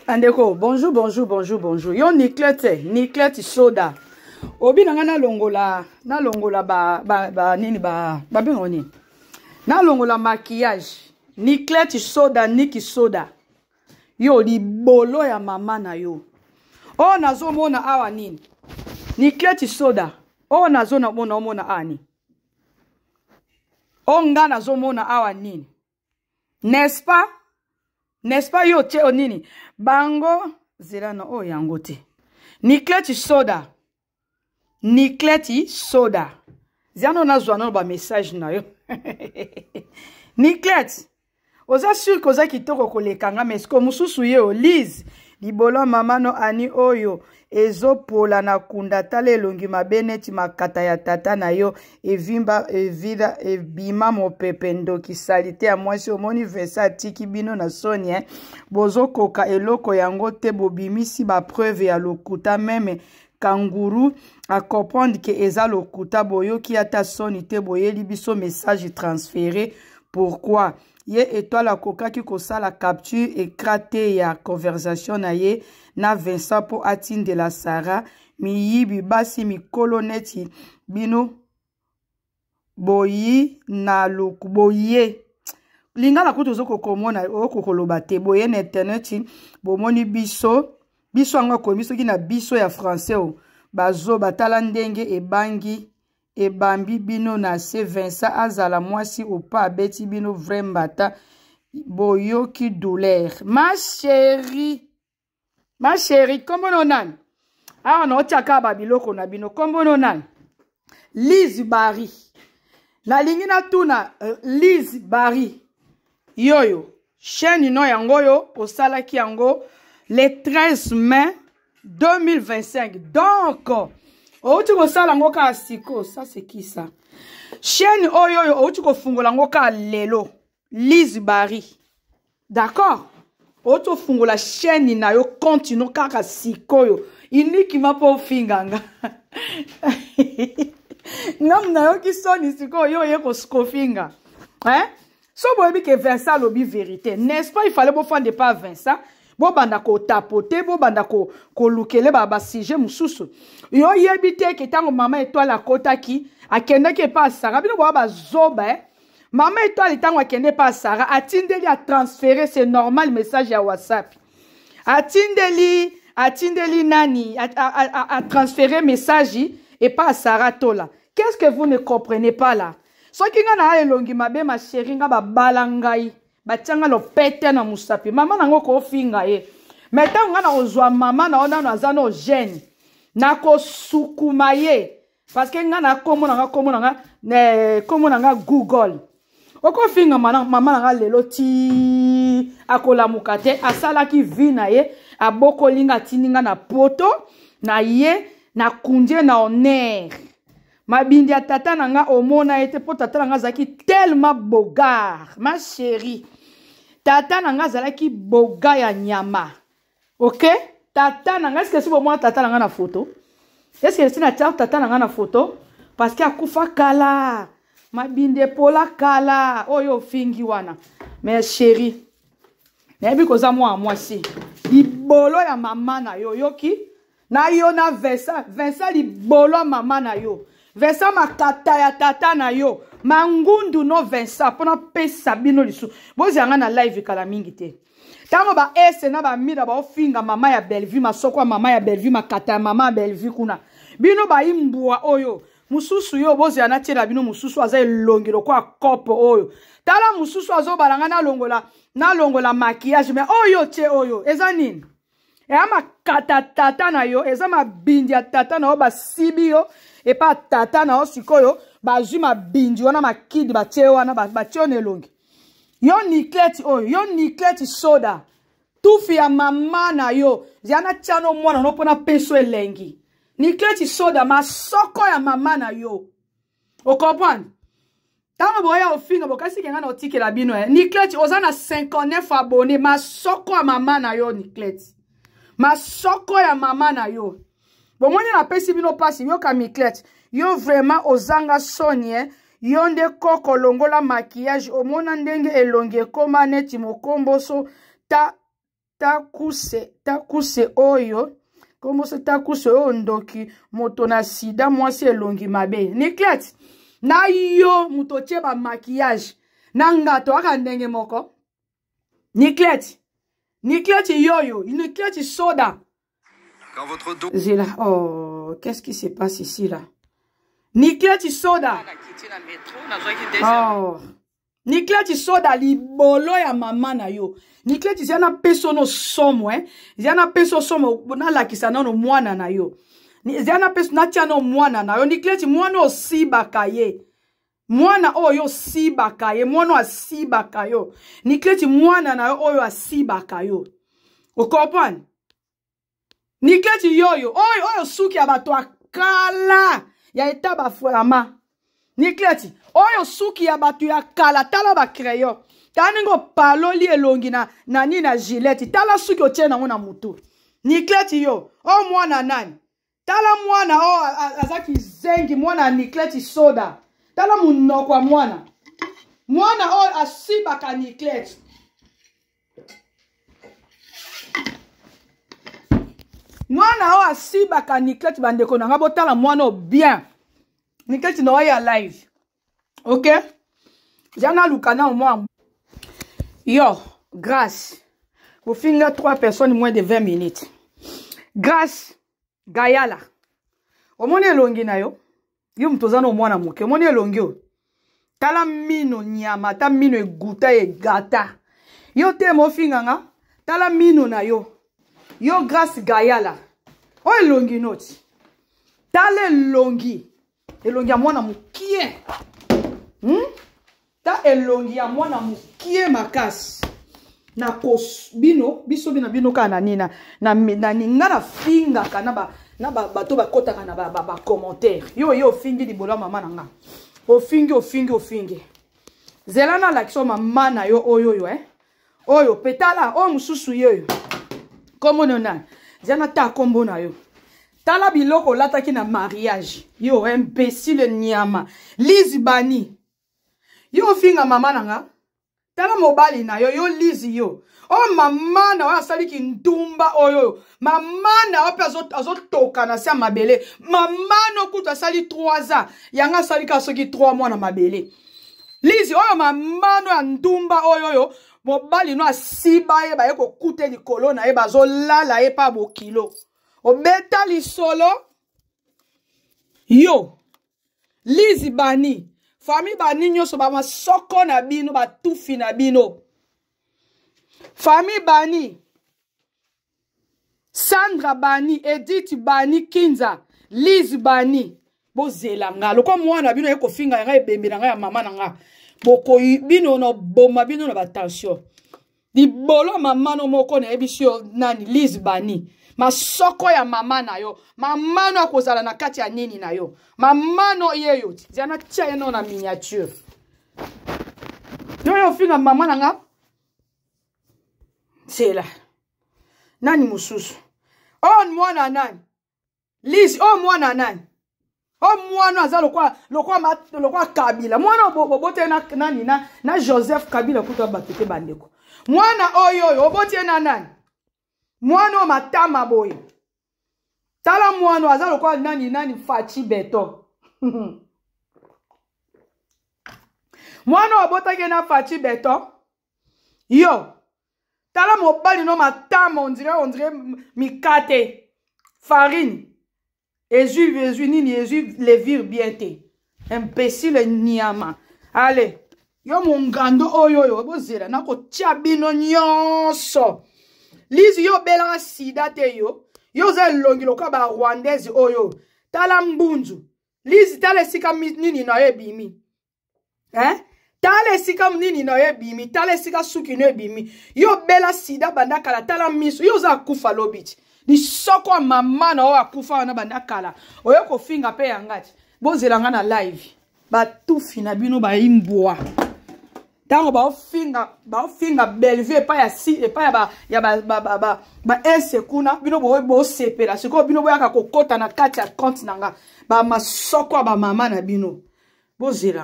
Bandeko, bonjour, bonjour, bonjour, bonjour. Yo Niclette, Niclette Soda. Obi na nga nalongola, nalongola ba ba, ba nini ba ba bengo nini? Nalongola maquillage. Niclette Soda, Niki Soda. Yo libolo ya mama na yo. Oh nazomona awa nini? Niclette Soda. Oh nazona mona omona awa nini? Oh nga nazomona awa nini? N'est-ce pas? N'est-ce pas yo tie nini? Bango zela na oyo yango te. Niclette Soda. Niclette Soda. Zela nazwa nano ba message na yo. Niclette, oza sûr que oza kitoko koleka nga mais ko mosusu ye o Lise libolo mama no ani oyo ezopola na kunda tala elongi mabe neti makata ya tata na yo evimba evida ebima mopepe ndoki salite ya mwasi omoni Vincent atiki bino na soni eh? Bozokoka eloko yango te bobimisi bapreuve ya lokuta meme kanguru acomprendre ke eza lokuta boyoki ata soni te boyeli biso message transféré pourquoi ye Etoile akokaki kosala capture écran te ya conversation na ye na Vincent mpo atindela Sarah miyibi basi mikolo neti bino boyi na luku boye lingala kutu ozo kokomona okokoloba te boye na internet bomoni biso biso yango akomi soki na biso ya français o bazoba tala ndenge ebangi ebambi bino na se Vincent azala mwasi opa abeti bino vrai mbata boyoki douleur ma chérie. Ma chérie, kombo no nani? Awa na otiaka ba biloko na bino. Kombo no nani? Liz Barry. Nalingi natuna Liz Barry. Yoyo, chaîne no yango yo osalaki yango le 13 mai 2025. Donc, outi kosala yango kaka siko, ça c'est qui ça? Chaîne oyo oyo outi kofungola yango kaka lelo. Liz Barry. D'accord? Outi ofungola chaîne na yo continue kaka sikoyo. Uniquement mpo ofinga nga. Ngam nayoki soni sikoyo yo oye kofinga. Hein? So boyebi ke Vincent alobi vérité. N'est-ce pas il fallait bofande pas Vincent? Bobanda kotapote, bobanda kolukele ba ba sujet mosusu. Yo yebi te ke ntango mama Etoile akotaki, akendaki epa Sarah bino boya bazoba eh? Mama Etoile ntango akende pa Sarah atindeli a transférer, c'est normal message ya WhatsApp. Atindeli atindeli nani a, a, a, a transférer message et pas Sarah Tola. Qu'est-ce que vous ne comprenez pas là? Soki nga na elongi mabe ma chérie nga babala ngai batianga lopete na musapi mama nango kofinga ye mais ntango nga nakozwa mama na yo nano aza no jeune nakosukuma ye parce que nga na kombo na nga kombo na nga kombo na nga Google okofinga mama na nga lelo ti akolamuka te asalaki vie na ye abokoli nga atindi nga na poto na ye nakundi ye na honneur mabindi ya tata na nga omona ye te mpo tata na nga azalaki tellement bogar ma chérie tata na nga azalaki boga ya nyama ok tata na nga eske esi bomona tata na nga na foto eske esi natia tata na nga na foto parce que akufa kala mabindi epola kala oyo ofingi wana mais chérie nayebi koza mwana mwasi libolo ya mama na yo oyoki na yo na Vincent Vincent libolo ya mama na yo Vincent makata ya tata na yo mangundu no Vincent mpo napesa bino lisusu bozela nga na live kala mingi te ntango ba ese na bamida baofinga mama ya Bellevue masoko ya mama ya Bellevue makata ya mama ya Bellevue kuna bino bayimbwa oyo mosusu yo bozela natiela bino mosusu aza elongi lokola kopo oyo tala mosusu azobala nga nalongola nalongola maquillage mais oyo tie oyo eza nini eya makata tata na yo eza mabindi ya tata na yo basibi yo epa tata na yo sikoyo bazwi mabindi wana makidi batie wana batie yo na elongi yo Niclette oyo yo Niclette Soda tufi ya mama na yo ya natia no mwana no mpo napeso elengi Niclette Soda masoko ya mama na yo ocomprendre ntango boya ofinga bokasi kenga na otikela bino eh. Niclette oza na 59 abonné masoko ya mama na yo Niclette masoko ya mama na yo bomoni napesi bino mpasi yoka Niclette yo vraiment ozanga soni eh. Yo nde koko longola maquillage omona ndenge elongi ekoma neti mokomboso ta. Takuse, takuse oyo komboso takuse oyo ndoki moto na sida mwasi elongi mabe Niclette na yo moto otie ba maquillage na nga toyaka ndenge moko Niclette Niclette yoyo Niclette soda. Quand votre dos. Zela, oh, qu'est-ce qui se passe ici là? Niclette soda. Oh. Niclette soda libolo ya mama na yo. Niclette zia na peso no somo eh. Zia na peso somo na lakisa nano mwana na yo. Zia na peso na tia no mwana na yo. Niclette mwana osibaka ye. Mwana oyo osibaka ye, mwana asibaka yo. Niclette mwana na yo oyo asibaka yo. O comprendre? Niclette yoyo, oyo oyo suki ya bato ya kala ya eta bafuama. Niclette, oyo suki ya bato ya kala, tala ba crayon. Tala ndenge opaloli elongi na na nini na gilette, tala suki otie nango na mutu. Niclette yo, oyo mwana nani? Tala mwana oyo aza kizengi, mwana ya Niclette soda. Tala munoko ya mwana. Mwana oyo asibaka Niclette. Mwana oyo asibaka Niclette, bandeko na nga botala mwana oyo bien. Niclette na oyo ya live. Ok? Jana luka na mwa. Yo, grâce. Bofinga 3 personnes moins de 20 minutes. Grâce Gayala. Omoni elongi na yo? Yo moto oza na mwana moke. Omoni elongi oyo? Tala mino nyama, ata mino eguta egata. Yo te mofinga nga? Tala mino na yo. Yo Grâce Gayala. Oyo elongi noti. Tala elongi. Elongi ya mwana mokie. Ta elongi ya mwana mokie makasi. Na kos bino biso bino bino kaka na nini na na na nga na fingaka na ba na ba bato bakotaka na ba ba, ba commentaire. Yo yo ofingi libolo ya mama na nga. Ofingi ofingi ofingi. Zela na lakisa mama na yo oyo yo eh. Oyo petala oyo mususu yeyo. Kombo na nani? Zela ta kombo na yo. Tala biloko olataki na mariage. Yo imbécile nyama. Liz Bani. Yo ofinga mama na nga. Tala mobali na yo, yo Liz yo. Oh mama na yo asali kindumba oyo. Mama na yo pe azotoka na se ya mabele. Mama no kutu asali 3 ans. Yanga asali ka soki 3 mois na mabele. Liz oyo mama no ya ndumba oyo oyo mobali no asiba ye baye kokute likolo na ye bazolala ye pa bokilo. Obeta lisolo yo Liz Bani famille Bani nyonso ba masoko na bino batufi na bino famille Bani Sandra Bani Edith Bani Kinza Liz Bani bozela nga lokwa mwana bino ye kofinga nga ebembe na nga ya mama na nga bokoyi bino na boma bino na ba tension libolo mama no moko nayebisi yo nani Liz Bani masoko ya mama na yo mama no akozala na kati ya nini na yo mama no yeyo tia na tia ye no na miniature yo yo ofinga mama na nga zela nani mosusu oyo mwana nani Liz oyo mwana nani oyo mwana aza lokwa lokwa lokwa Kabila mwana oboti na nani na, na Joseph Kabila kuta bato te bandeko mwana oyo oyo oboti na nani mwana oyo matama boye tala mwana aza lokwa nani nani Fatshi Beton mwana oyo obotaki na Fatshi Beton yo tala mobali no matama ondire ondire mikate farine ezwi ezwi nini ezwi levure bien te imbécile nyama ale yo mongando oyo oyo bozela nakotia bino nyonso lizi yo obelaka sida te yo yo oza elongi lokola ba rwandaise oyo tala mbunzu lizi tala esika nini na yo ebimi eh? Tala esika nini na yo ebimi, tala esika suki no ebimi. Yo bela sida banda kala, tala miso. Yo oza akufa lobi ti. Lisoko ya mama na oyo akufa wana banda kala. Oyo kofinga pe ya ngati. Bozela nga na live. Batufi na bino ba imbwa. Tango baofinga, baofinga Bellevue epai ya si, epai ya ba ya ba ba ba, ba, ba ese kuna, bino bo bosepela. Sikoyo bino boyaka kokota na kati ya compte na nga. Ba masoko ya ba mama na bino. Bozela.